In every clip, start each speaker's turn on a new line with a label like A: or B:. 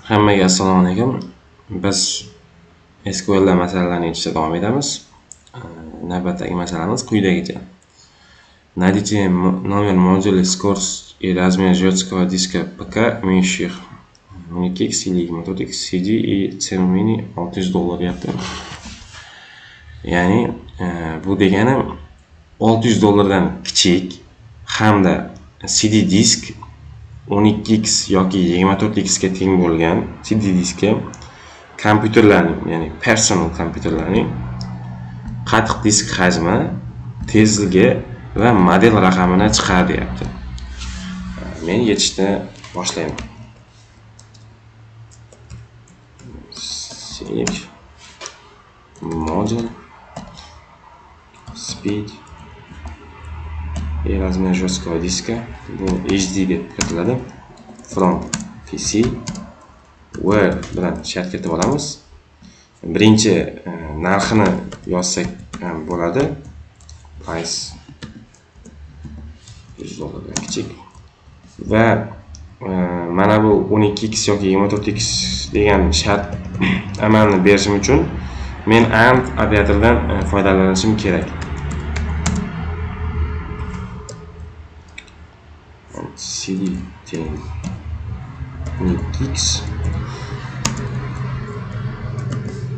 A: Hammaga assalomu alaykum. Biz SQL masalalarini yechishda davom etamiz. Navbatdagi masalamiz quyidagicha. Найдите номер модуля, скорость и размер жесткого диска ПК, имеющих 12x или 24x CD и цену mini $600 deyapti. Ya'ni bu degani $600 dan kichik hamda CD disk 12x yoki 24x ga teng bo'lgan CD diskga kompyuterlarning, ya'ni personal kompyuterlarning qattiq disk hajmi, tezligi va model raqamini chiqar deyapti. Men yechishni boshlayman. Select model speed и размер жесткого диска, bu HD deb kiritiladi, from PC where bilan shart kiritib olamiz. Birinchi narxini yozsak ham bo'ladi. Price $100 dan kichik va mana bu 12x yoki 24x degan shart amalni berishim uchun men AND operatoridan foydalanishim kerak. CD teng 12x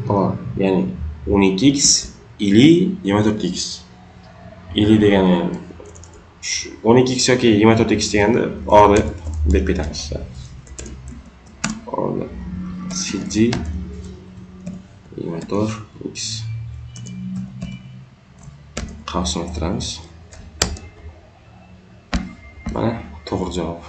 A: or, ya'ni 12x ili 24x. Ili degani 12x yoki 24x deganda or deb berib ketamiz. Or CD 24x qavsini o'tiramiz. Mana to'g'ri javob.